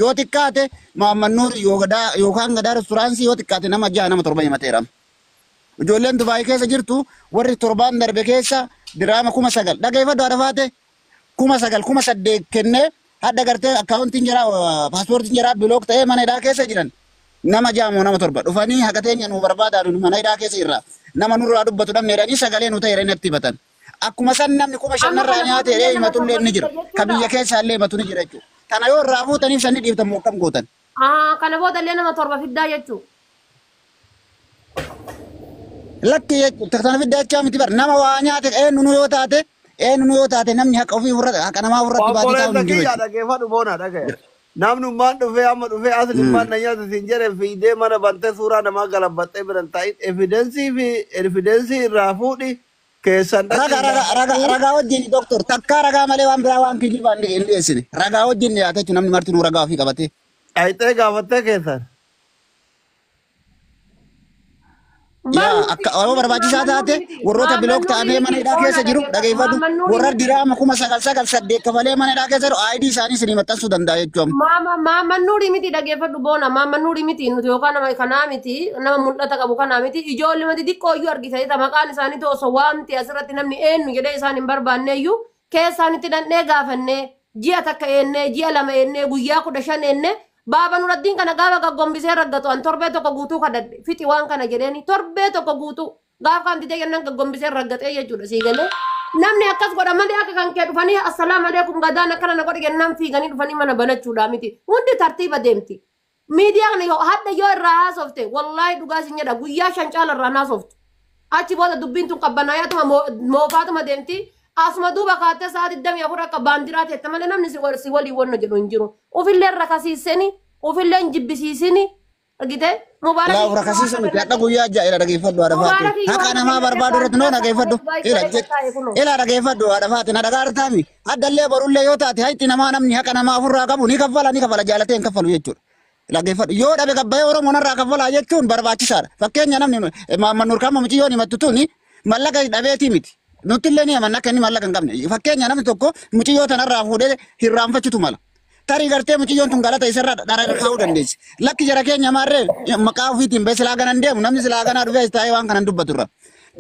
Yoo xiqqaate Mahammad Nuur yookaan Gadaa Resturaantii yoo xiqqaate nama 6 nama 7 himateera. Ijoolleen Dubaay keessa jirtu warri torbaan darbe keessa diraama 9,000 dhageeffadhu haadha faate 9,000 8,000 kennee hadda gartee akkaawuntiin jaraa paaspoortiin jaraa bilook ta'ee mana hidhaa keessa jiran nama 6 moo nama 7 dhufanii haqa teenya nu barbaadaa nu mana hidhaa keessa jirra nama nurraa dubbatu dhabne jedhanii sagalee nu ta'e jedhanii natti himatan. Akkuma san namni 5,000 Amma narraa kana nyaate booda jedhee nama himatullee 7 ni jira. fidda Ka jechuudha. biyya keessaa illee himatu ni jira jechuudha. Kana yoo irraa fuutaniif sanni dhiiftan moo akkam gootan? Kana booda illee nama 7 fiddaa jechuudha. Lakki jechuudha kana fiddaa jechaa miti bar nama waa nyaate eenyu yoo taate eenyu yoo taate namni haqa ofii ofirra haqa namaa ofirratti baatee taa'u Obboleessa hin jiru kiyya jechuudha. dhageeffadhu boona dhagaye. Namnummaan dhufee amma dhufee aslimmaan na nyaata siin jedhe fiidee mana bantee suuraa namaa galabbattee biran taa'in evidensii fi evidensii irraa fuudhi keessan dhaqi Raga raga raga gaafadhu. ragaa wajjin doktor takkaa ragaa malee waan biraa waan kijibaa hin dhiyeessine ragaa wajjin dhiyaate jechuun namni martinuu ragaa ofii qabatee. Dhayxee gaafattee keessan. Bar Yaa nuti akka yoo nuti barbaachisaa Mahammad Nuuri taate miti. warroota Mahammad bilook Nuuri ta'anii mana miti. hidhaa Boona keessa jiru dhageeffadhu. dhageeffadhu Mahammad Nuuri warra miti. diraama 9,908 kafalee mana hidhaa keessa jiru ID isaanii isinii maxxansuu danda'a jechuudha. Maama Nuuri miti dhageeffadhu boona. Maama Nuuri miti nuti yookaan nama kanaa miti nama mul'ata qabu kanaa miti ijoollee miti xiqqoo iyyuu argitanii maqaan isaanii osoo waamti asirratti namni eenyu jedhee isaan hin barbaanne iyyuu keessaan itti dhandhee gaafannee ji'a takka eennee ji'a 2 eennee guyyaa 15 eennee baaba Nuraddiin kana gaafa gaggombisee raggatu an torbee tokko guutuu kadhadhe fixi waan kana jedheeni torbee tokko guutuu gaafa kan didee jennaan gaggombisee raggatee jechuudha sii galee. Namni akkas godha malee akka kan kee dhufanii assalaamu alaikum gadaan akkana na godhe jennaan fiiganii dhufanii mana banachuudha miti. Hundi tartiiba deemti. Miidiyaa kana yoo hadda yoo irraa haasofte wallaahi dhugaa sin jedha guyyaa 5 caala irraa haasoftu. Achi booda dubbiin tun qabbanaayatuma moofaatuma deemti. Asuma duuba kaattee sa'a 24 akka baandiraa teette malee namni si waliin wanna jedhu hin jiru. Ufillee rakasiiseni ufillee hin jibbisiisini argite Laa mubaarakii rakasiisa miti hadha guyyaa ja'a ila dhageeffadhu haadha faate mubaarakii yoo haqa harka namaa kennatee barbaadu irratti noo baandiraa dhageeffadhu saffisee ila Dubaay jech taa'e kunoo. ila dhageeffadhu haadha faate na dhagaa artaami haddallee borullee yoo taate hayxi namaa namni haqa namaa ofirraa qabu ni kaffala ni kaffala jaalatee hin kaffalu jechuudha. Dhaggeeffadhu yoo dhabe gabbayee Oromoo narraa kaffalaa jechuun barbaachisaadha. Fakkeenya namni Mahammad Nuur Kaama mucayyoon himattu tuni mallaqa dhabeetii miti. Nuti illee ni amanna akka inni mallaqa hin qabne. Fakkeenya namni tokko mucayyoo tanarraa fuudhee hirraanfachuutu mala. Tarii gartee mucayyoon tun galata isarraa dhara kaa'uu dandeessi. Lakki jara keenya maarree maqaa ofiitiin bee silaa ganan deemu namni silaa ganaa dhufee taa'ee waan kanan dubbatu irra.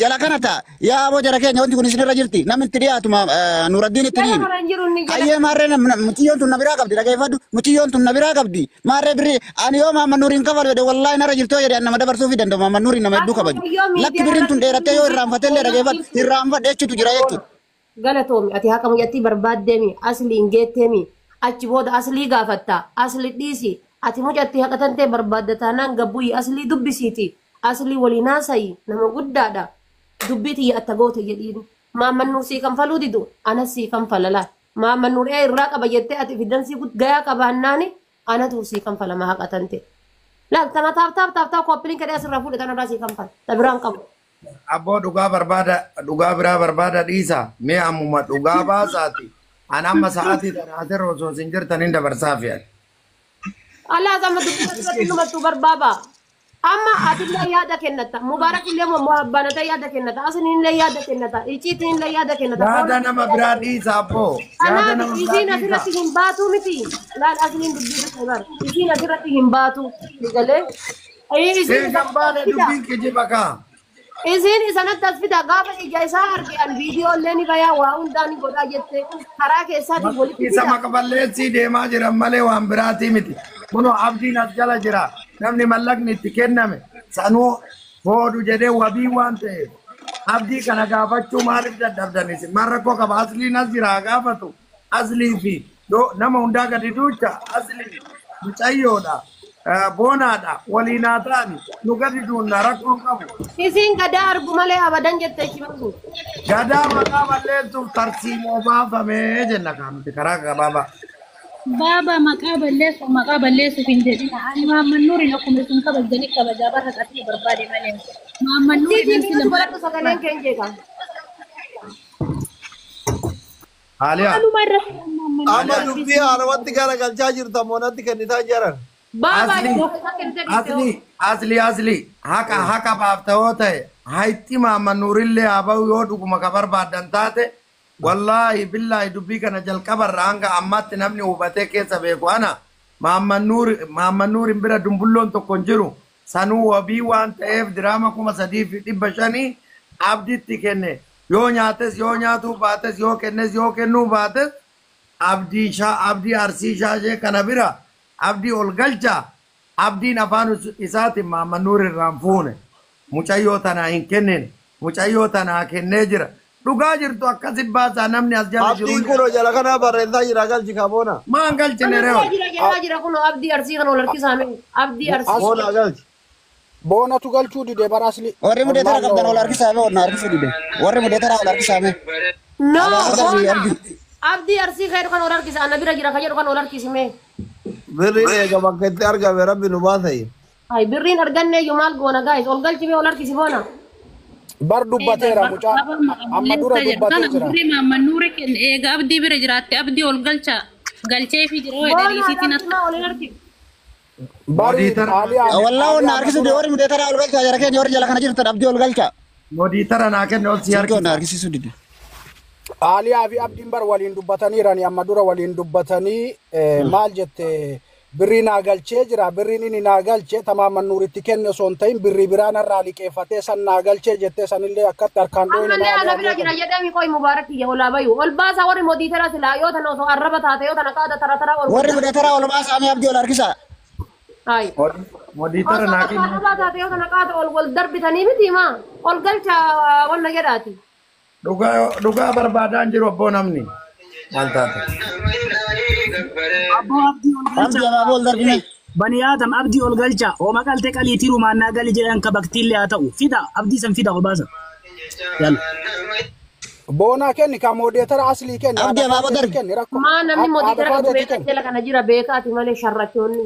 Jala kana ta'a yaa aboo jara keenya wanti kun isinirra jirti namni itti dhiyaatu Nuraddiin itti ni Jala himi. kana hin jiru inni jala. Ayyee maarree mucayyoon tun na biraa qabdi dhageeffadhu mucayyoon tun na biraa qabdi maarree birrii ani yoo Mahammad Nuuriin kafalu jedhe wallaahi narra jirtoo jedhe ani nama dabarsuu fi danda'u Mahammad Nuuriin nama hedduu Akkuma kabaju. yoo Lakki miidiyaa birriin tun irratti dheerattee yoo irraanfattellee dhageeffadhu irraanfadhe jechuutu jira jechuudha. Galatoomi ati haqa mucattii barbaaddeemi asliin geetteemi achi booda aslii gaafatta asli dhiisi ati mucattii haqa tantee barbaadda taanaan gabbuyi aslii dubbisiiti aslii waliin haasayi nama guddaadha dubbii tiyya atta goote jedhiin Mahammad Nuur sii kanfaluu didu anas sii kanfala laal Mahammad Nuur ee irraa qaba jettee ati fidansii gayaa qabaannaani anatu sii kanfalama haqa tante laal tama taaf taaf taaf taaf koppiliin kadhee asirraa fuudhe tanarraa sii kanfala ta biraan qabu. Abboo dhugaa barbaada dhugaa biraa barbaada dhiisa mee ammuma dhugaa baasaati. An amma sa'aatii tana asirra osoo isin jirtaniin dabarsaa fi ani. Allah sama dubbii irratti numattuu barbaaba. Amma atillee yaada kennata. Mubaarak illee banatee yaada kennata. Asiniin yaada kennata. Icciitiin illee yaada kennata. Yaada nama biraa dhiisa abboo. Yaada Kanaaf nama biraa isiin dhiisa. asirratti hin baatu miti. Laal asiniin dubbii irratti bar. Isiin asirratti hin baatu. Galee. Isiin Siin kan baane fida. dubbiin kijiba kaa. Isiin isanatti as fida gaafa ija isaa arge an viidiyoo illee ni bayaa waa hundaa ni godhaa jette karaa keessaatiin walitti Isa fida. maqaballeessii deemaa jiran malee waan biraatii miti. Kunoo abdiin as jala jira. Namni mallaqni itti kenname sanuu hoodhu jedhee wabii waan ta'eef. Abdii kana gaafachuu maaliif dadhabdan isin? Maal rakkoo qaba? Asliin as jira haa gaafatu. Aslii fi nama hundaa gadi duucha aslii mucayyoodha. Boonaadha. Waliin haa ta'ani. Nu gadi duunna rakkoon qabu. Isiin gadaa argu malee abadan jette ishii Gadaa maqaa balleessuuf tarsiimoo baafamee jenna kaa nuti karaa gabaabaa. Baaba maqaa balleessuuf maqaa balleessuuf hin jedhina. Ani Mahammad Nuuriin akkuma isin kabajjanii kabajaa bara haqatee barbaade malee. Mahammad Nuuriin Icciitiin nan biyyatti sila godhadhu sagaleen kee hin jeeqa. Haaliyaa. Maaluma irra Mahammad Amma Nuuriin dubbii haarawatti garagalchaa jirta moo natti kennitaa jiran. Baaba Asli, isa kennite dhiiste asli, asli, asli. Haqa haqa baafta yoo ta'e hayxi Mahammad Nuurillee haa ba'u yoo dhuguma ka barbaaddan taate wallaahi billaahi dubbii kana jalqabarra hanga ammaatti namni hubatee keessa beeku ana Maamman Nuurin bira dumbulloon tokko hin jiru. Sanuu wabii waan ta'eef diraama 3,500 abdiitti kenne. Yoo nyaates yoo nyaatuu baates yoo kennes yoo kennuu baates abdii shaa abdii arsii shaashee kana bira abdii ol galcha abdiin afaan isaatiin Maamman Nuur irraan fuune mucayyoo tanaa hin kennine mucayyoo tanaa kennee jira dhugaa jirtu akkasi baasaa namni as jala jiru Abdiin kunoo jala kanaa barreessaa jira galchi kaa boona. maan galchine Ana reewa bira jira jedhaa jira kunoo abdii arsii kan ol harkisaa mee abdii arsii. Boona galchi. Boonatu galchuu dide bara asli. Warri mudeetara qabdan ol harkisaa mee ol harkisuu dide. Warri mudeetara ol harkisaa mee. No Abaaboo darbii boona abdii. abdii arsii kan jedhu kan ol harkisa ana bira jira kan jedhu kan ol harkisi mee. Birriin eega bakka itti argame rabbi nu baasai. Ay birriin arganne iyyuu maal goona guys ol galchi mee ol harkisi boona. Bar dubbateera mucaa. Amma dura dubbatee jira. Birrii Maamman Nuuri kenne eega abdii bira jiraatte abdii ol galcha galcheefi jira hoo Boona dheeriisiitiin galchi maa ol hin harkisi. Bari Modiitara Ali Ali Wallaa Ali onna amma harkisuu dide dura warri mudeetara ol galchaa jara keenya warri jala kana jirtan abdii ol galchaa. modiitara naa kenne ol si Silkii onna harkisa harkisuu dide. Aliyaa fi Abdiin bar waliin dubbataniirani amma dura waliin dubbatanii maal jette birrii naa galchee jira birriin inni naa galche tamaaman nuuritti kenne osoo hin ta'in birrii biraa narraa liqeeffatee san naa galchee jettee sanillee akkatti harkaan dhooyne Ammallee maali ana bira aboo jira kana. jedhami qoy mubaarak kiyya olaa bayu. Ol baasaa warri modiitara silaa yoo tana osoo arraba taate yoo tana qaada tara tara ol Warri godha. mudeetara ol baasaa mee abdii ol harkisaa. Ay. modiitara Osoo naa akka kenne arrabaa taate yoo tana qaada ol wal darbitanii miti maa ol galcha wanna jedhaati. dhugaa dhugaa barbaadaan jiru abboo namni maal taate Abboo abdii ol galcha. Abdii abaaboo ol darbine. Bani Aadam abdii ol galcha. Hooma qaltee qaliitii rumaannaa gali jedhan ka baktiillee haa ta'u. Fida abdii san fida ol baasa. Yalla. Boonaa kenni ka moodeetara aslii kenni Abdii haadha abaaboo faateeti darbi. kenni rakkoo Maa namni haadha modiitara qabu faateeti beekaa kenni. jala kana jira beekaati malee sharrachoonni.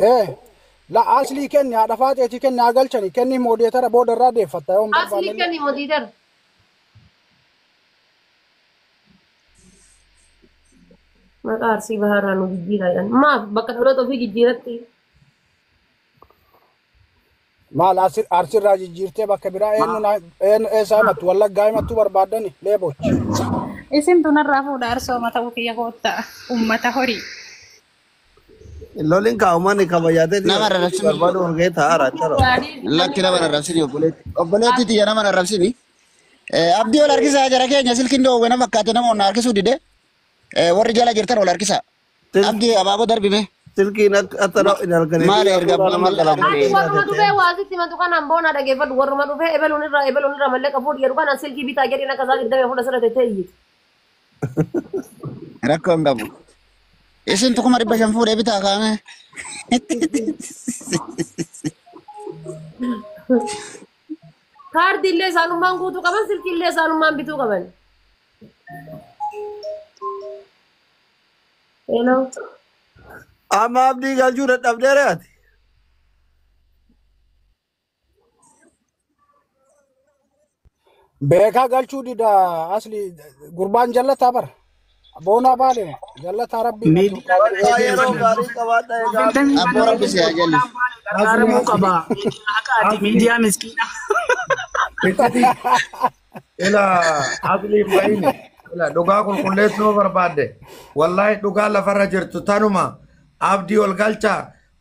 La aslii kenni haadha faateeti kenni haa galchani kenni moodeetara booda irraa deeffatta yoo hin Aslii barbaannellee. kenni modiitara. Maqaa arsii bahaarraa nu jijjiiraa jedhan. Maaf bakka dhaloota ofii jijjiiratti. Maal arsirraa jijjiirtee bakka biraa eenyu eenyu eessaa himattu wallaggaa himattu barbaaddani leebochi. Isin tunarraa fuudha arsooma ta'uu kiyya koottaa uummata horii. Loliin kaa uummanni kabajaatee Nama arrabsini. barbaadu ol ga'ee taa'aara jala. Lakki nama arrabsini obboleetti. Obboleetti tiyya nama arrabsini. Abdii ol harkisaa jara keenya silkiin dhoowwe na fakkaate nama onna harkisuu dide. Warri jala jirtan ol harkisaa. Abdii abaaboo darbime. Silkiin akka hin halkanii Maal erga suuraa abbaan nama mallaqa Ati fuudhee. warruma dhufee waasitti himatu kanaan boona dhageeffadhu warruma dhufee ebeluun irraa ebeluun irraa mallaqa fuudhi jedhu kanaan silkii bitaa jedheen akka isaa digdamii fuudha sirra tettee iyyiti. Rakkoo hin qabu. Isin 500,000 fuudhee bitaa kaame. Kaardii illee isaanummaan guutuu qaban silkii illee isaanummaan bituu qaban. Hello. Amma abdii galchuu dadhabdee re'ati. Beekaa galchuu dida asli gurbaan jallataa bara. Boonaa baale jallataa rabbii Miidiyaa Bakka yeroo gaarii qabaadha egaa abdii. Abboo rabbi si haa jallisu. gargaaramuu qaba. Miidiyaa haqaati. Miidiyaa miskiina. Itti ila asli bayne ila dhugaa qulqulleessuu barbaadde wallahi dhugaa lafarra jirtu tanuma abdii ol galcha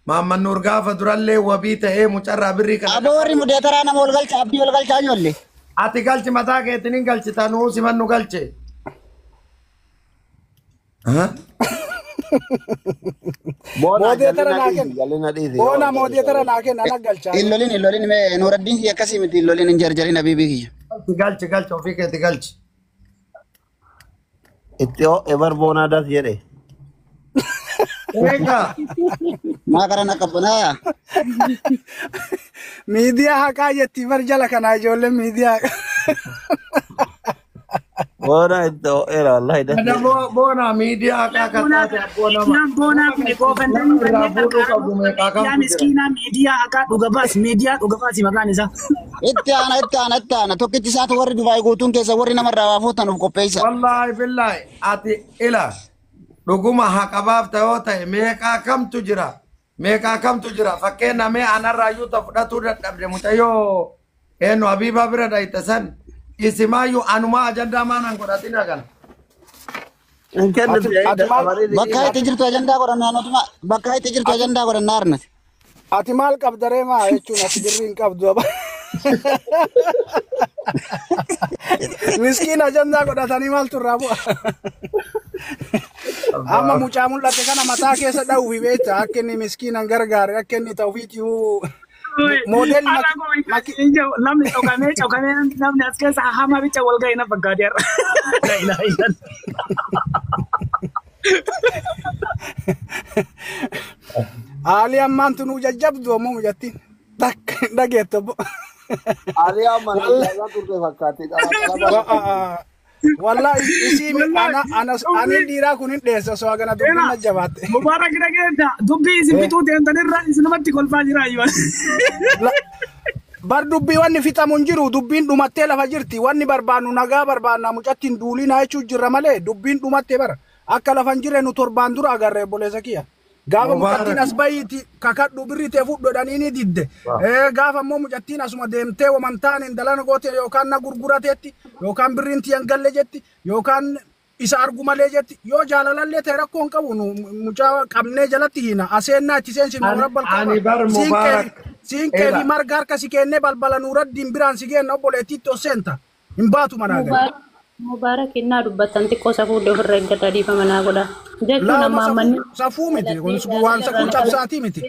Maamman Nuur gaafa durallee wabii ta'ee mucarraa birrii kana Aboo warri mudeetaraa nama ol galcha abdii ol galchaa ijoollee. ati galchi mataa keetiin hin galchi tanuu simannu galche. Boona Moodeetara jallina naa dhiisi kenni. jallina dhiisi. Boonaa moodeetara naa kenni ana galchaa. Illolin illolin mee Nuuraddiin kiyya akkasii miti illolin hin jarjarin abiibii kiyya. Galchi galchi galchi ofii keetti galchi. Itti ho'e bar boonaa das jedhe. Eegaa Maa karan akka bonaa. Miidiyaa haqaa jetti bar jala kanaa ijoolleen miidiyaa haqaa. Boona itti ho'eera wallahi das Ada jedhe. boona miidiyaa haqaa akka taate abboo nama. Miidiyaan boonaa kun Nama goofandanii irraa kanneen fuudhuu qabdu gargaaramuu meeqaa qaba. Miidiyaa kamtu jira. miskiinaa miidiyaa haqaa dhuga baas miidiyaa dhuga baasi maqaan isaa. Itti aana itti aana itti aana tokkichi isaatu warri Dubaay guutuun keessa warri namarraa waa fuutan of qopheessa. Wallaahi billaahi ati ila dhuguma haqa baafta yoo ta'e meeqaa kamtu jira meeqaa kamtu jira fakkeenya mee anarraayyuu ta fudhatuu dadhabde mucayyoo eenyu Habiibaa bira dhayite san isimaayyuu anumaa ajandaa maanan godhatin hagan. Hin kennitu Ati maal Bakka itti jirtu ajandaa godhannaa nutuma bakka itti jirtu ajandaa godhannaa arnati. Ati maal qabda ree maa jechuun ati birrii hin qabdu aba. Miskiin ajandaa godhatanii maaltu irraa bu'a? Amma mucaa mul'ate kana mataa keessa dha'uufi beekta akka inni miskiinan gargaare akka inni ta'uufiitii moodelli maki Namni cokamee cokamee namni as keessa hamaa bicha wal ga'e na fakkaate har'a. La ilaha illallah. Haalli ammaan tunuu jajjabdu ammoo mucattiin takka hin dhageettu obbo. Aliyaa mana ijaaraa turte fakkaate. Wallahi isii ana ana ani dhiiraa kun hin dheessa osoo hagana dubbiin na jabaatte. Mubaarak dhageetta dubbii isin bituu deemtanirra isinumatti kolfaa jira ayyuu. Bar dubbii wanni fixamu hin jiru dubbiin dhumattee lafa jirti wanni barbaannu nagaa barbaanna mucattiin duulinaa jechuu jirra malee dubbiin dhumattee bara akka lafa hin jirre nu torbaan dura agarre obboleessa kiyya. Gaafa mucattiin as bahiiti kakadhu birrii ta'e fudhu jedhanii ni didde. Gaafa immoo mucattiin asuma deemtee wamantaan hin dalana goote yookaan na gurgurateetti yookaan birriin tiyyan galle jetti yookaan isa argu malee jetti yoo jaalalallee ta'e rakkoo hin qabu nu mucaa qabnee jalatti hiina aseennaa itti seensifna warra Ani bar Mubaarak. Siinqee fi marga harka si kennee balbala nuuraddiin biraan si geenna obboleettiitti ol seenta hin baatu manaa gadi. Mubaarak innaa dubbattan xiqqoo safuu ofirra eeggadha dhiifama naa godha. Jechuun Lama amma ammanni safuu miti kun waan safuu cabsaatii miti.